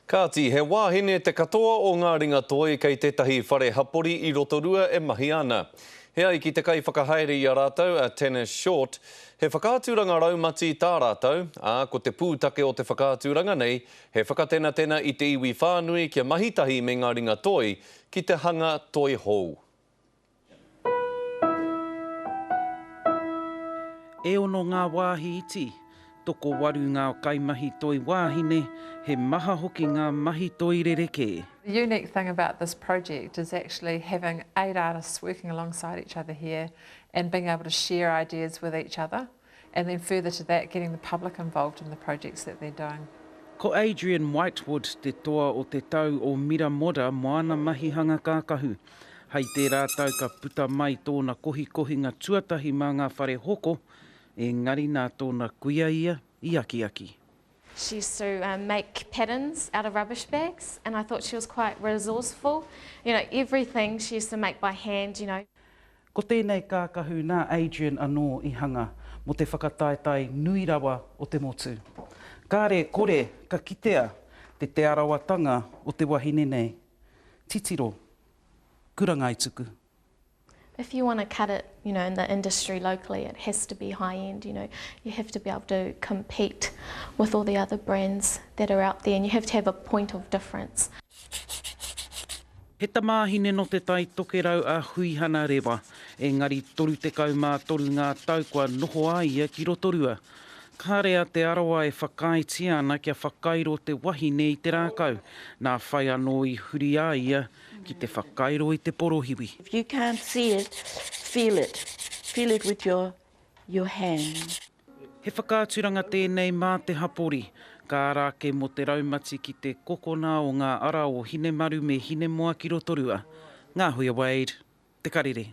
Kāti, he wāhine te katoa o ngā ringa toi kei tētahi whare hapori i Rotorua e mahi ana. He ai ki te kaiwhakahaere i a rātou, a Tannis Short, he whakaaturanga raumati tā rātou, ā, ko te pūtake o te whakaaturanga nei, he whakatenatena i te iwi whānui kia mahi tahi me ngā ringa toi ki te hanga toi hou. E ono ngā wāhi iti, tokowaru ngā kaimahi toi wāhine, he maha hoki ngā mahi toi rerekē. The unique thing about this project is actually having eight artists working alongside each other here and being able to share ideas with each other. And then further to that, getting the public involved in the projects that they're doing. Ko Adrian Whitewood te toa o te tau o Mira Moda mō ana mahi hanga kākahu. Hai tērā tau ka puta mai tōna kohikohinga tuatahi mā ngā whare hoko, engari nā tōna kuia ia i akiaki. She used to make patterns out of rubbish bags and I thought she was quite resourceful. You know, everything she used to make by hand, you know. Ko tēnei kākahu nā Adrian anō i hanga mō te whakataetae nui rawa o te motu. Kāre kore ka kitea te Te Arawatanga o te wahine nei. Titiro, Kurangaituku. If you want to cut it, you know, in the industry locally, it has to be high end, you know. You have to be able to compete with all the other brands that are out there and you have to have a point of difference. He tamāhine nō Te Tai Tokerau a Huihana Rewa, engari 33 ngā tau kua noho a ia ki Rotorua. Kāre a Te Arawa e whakaaetia ana kia whakairo te wahine i te rākau, nā whai anō i huri a ia ki te whakairo i te porohiwi. If you can't see it, feel it. Feel it with your, your hand. He whakaaturanga tēnei mā te hapori, ka ara ake mō te raumati ki te kokona o ngā ara o Hinemaru me Hinemoa ki Rotorua. Ngāhuia Wade, Te Karere.